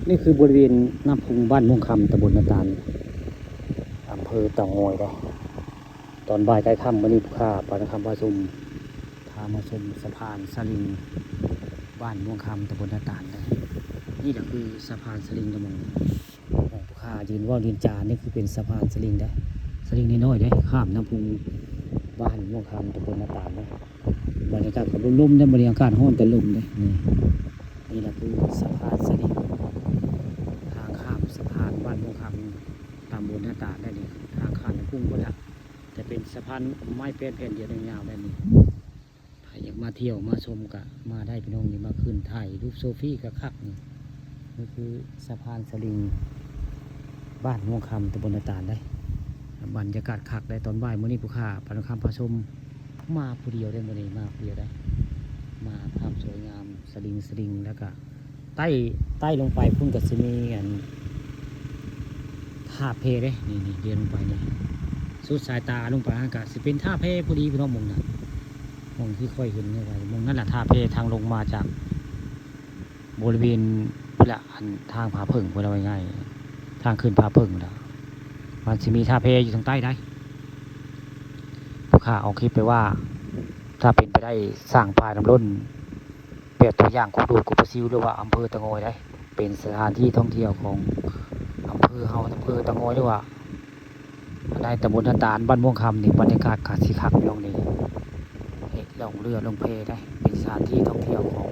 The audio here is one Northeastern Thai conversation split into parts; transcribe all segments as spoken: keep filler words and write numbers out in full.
นี่คือบริเวณน้ำพุงบ้านม่วงคำ ตำบลนาตาล อำเภอเต่างอยเด้อ ตอนบ่ายใกล้ค่ำมื้อนี้ ผู้ข้าปานคำพาชม พามาชมสะพานสลิง บ้านม่วงคำ ตำบลนาตาลเด้อ นี่แหละคือสะพานสลิงเด้อ มอง ผู้ข้ายืนเว้ายืนจา นี่คือเป็นสะพานสลิงเด้อ สลิงน้อยๆเด้อ ข้ามน้ำพุงบ้านม่วงคำ ตำบลนาตาลเด้อ บรรยากาศก็ลมๆเด้อ บรรยากาศฮ้อนแต่ลมเด้อ นี่ นี่แหละคือสะพานสลิง ทางข้ามสะพานบ้านม่วงคำ ตำบลนาตาลเด้อนี่ ทางข้ามน้ำพุงพุ้นละ แต่เป็นสะพานไม้แผ่น แผ่นเดียวยาวๆเด้อนี่ ถ้าอยากมาเที่ยวมาชมก็มาได้พี่น้องนี่ มาขึ้นถ่ายรูปเซลฟี่ก็คักนี่ นี่คือสะพานสลิง บ้านม่วงคำ ตำบลนาตาลเด้อ บรรยากาศคักเด้อ ตอนบ่ายมื้อนี้ ผู้ข้าปานคำพาชม มาผู้เดียวเด้อ มื้อนี้มาผู้เดียวเด้อ มาภาพสวยงาม สลิง สลิง แล้วก็ไต่ ไต่ลงไปพุ้นก็สิมีอัน ท่าแพเด้ นี่ๆ เดินลงไปนี่ สุดสายตาลงไปหั้นก็สิเป็นท่าแพพอดีพี่น้อง หม่องนั้น หม่องที่ข้อยเห็นนี่ว่า หม่องนั่นแหละท่าแพ ทางลงมาจากบริเวณพุ้นละ อันทางผาเผิ่งพุ้นละ ว่าง่าย ทางขึ้นผาเผิ่งพุ้นละ มันสิมีท่าแพอยู่ทางใต้ได้ ผู้ข้าเอาคลิปไปว่า ถ้าเป็นไปได้สร้างฝายน้ำล้น แบบตัวอย่างของดูดกุบปะซิว หรือว่าอำเภอเต่างอยได้ เป็นสถานที่ท่องเที่ยวของอำเภอเฮา อำเภอเต่างอย หรือว่าในตำบลนาตาล บ้านม่วงคำนี่ บรรยากาศก็สิคักพี่น้องนี่ เฮ็ดล่องเรือล่องแพได้ เป็นสถานที่ท่องเที่ยวของ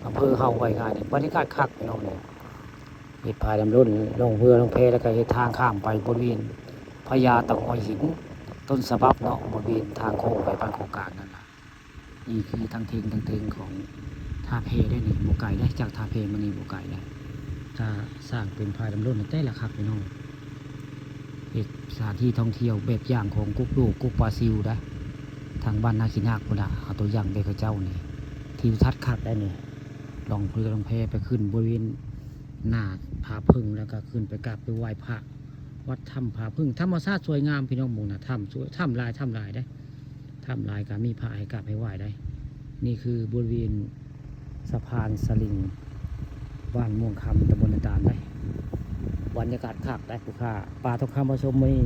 อำเภอเฮา ว่าง่ายนี่ บรรยากาศคักพี่น้องนี่ เฮ็ดฝายน้ำล้น ล่องเรือล่องแพ แล้วก็เฮ็ดทางข้ามไปบริเวณพญาเต่างอยหิน ต้นฉบับเนาะ บริเวณทางโค้งไปบ้านโคกกลางนั่นล่ะ นี่คือทางเทิง ทางเทิงของท่าแพเด้อนี่ บ่ไกลเด้อ จากท่าแพมานี่บ่ไกลเด้อ ถ้าสร้างเป็นฝายน้ำล้นแต่ละคักพี่น้อง เฮ็ดสถานที่ท่องเที่ยวแบบอย่างของกกดูดกุบปะซิวเด้อ ทางบ้านนาขี้นาคพุ้นละ เอาตัวอย่างแบบเขาเจ้านี่ ทิวทัศน์คักได้นี่ ล่องเรือล่องแพไปขึ้นบริเวณหน้าผาเผิ่ง แล้วก็ขึ้นไปกราบไปไหว้พระ วัดถ้ำผาเผิ่ง ธรรมชาติสวยงามพี่น้อง หม่องน่ะ ถ้ำสวย ถ้ำหลาย ถ้ำหลายเด้ ถ้ำหลายก็มีพระให้กราบให้ไหว้ได้ นี่คือบริเวณสะพานสลิง บ้านม่วงคำ ตำบลนาตาลได้ บรรยากาศคักได้ ผู้ข้าปานคำพาชมมื้อนี้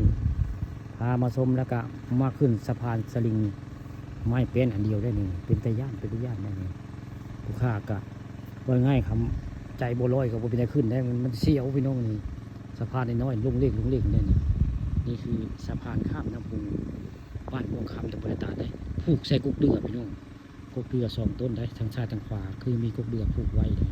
พามาชม แล้วก็มาขึ้นสะพานสลิง ไม้แผ่นอันเดียวได้นี่ เป็นตาย้าน เป็นตาย้านได้นี่ ผู้ข้าก็ว่าง่าย คำใจบ่ลอยก็บ่เป็นตาขึ้นได้ มัน มันเสียวพี่น้องนี่ สะพานน้อยๆ ลงเล็กลงเล็กได้นี่ นี่คือสะพานข้ามน้ำพุง บ้านม่วงคำ ตำบลนาตาลได้ ผูกใส่กกเดือพี่น้อง กกเดือสองต้นได้ ทางซ้ายทางขวา คือมีกกเดือผูกไว้ได้